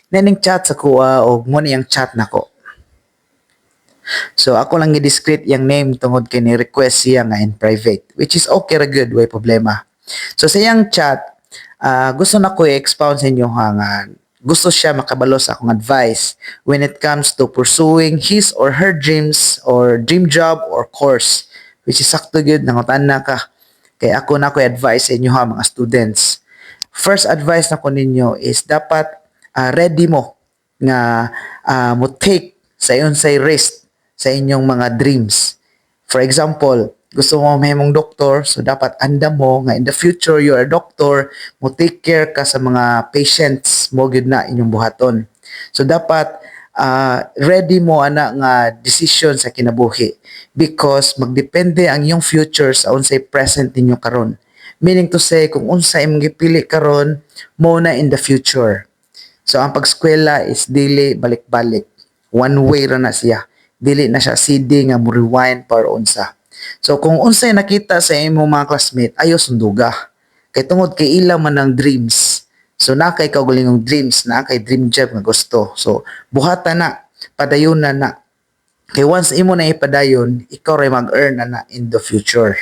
Naning chat sa kuha og mo niyang chat nako. So ako lang i-discreet yang name tungod kay ni request siya nga in private, which is okay ra gyud, way problema. So sa iyang chat, gusto na ko i-expound sa inyo ha nga gusto siya makabalo sa akong advice when it comes to pursuing his or her dreams or dream job or course, which is sakto gyud nangutan na ka kay ako na ko advice sa inyo ha, mga students. First advice na ko ninyo is dapat ready mo nga mo take sa unsay risk sa inyong mga dreams. For example, gusto mo mahimong doktor, so dapat andam mo nga in the future you are a doctor, mo take care ka sa mga patients mo gyud na inyong buhaton. So dapat ready mo ana nga decision sa kinabuhi because magdepende ang iyong future sa unsay present ninyo karon. Meaning to say, kung unsa imong gipili karon, mo na in the future. So ang pagskwela is dili balik-balik. One way ra na siya. Dili na siya CD nga mo rewind par unsa. So kung unsay nakita sa imong mga classmate, ayo sunduga. Kay tungod kay ila man ang dreams. So naa kay kaugalingong dreams, naa kay dream job nga gusto. So buhata na, padayon na na. Kay once imo na ipadayon, ikaw ray mag-earn na na in the future.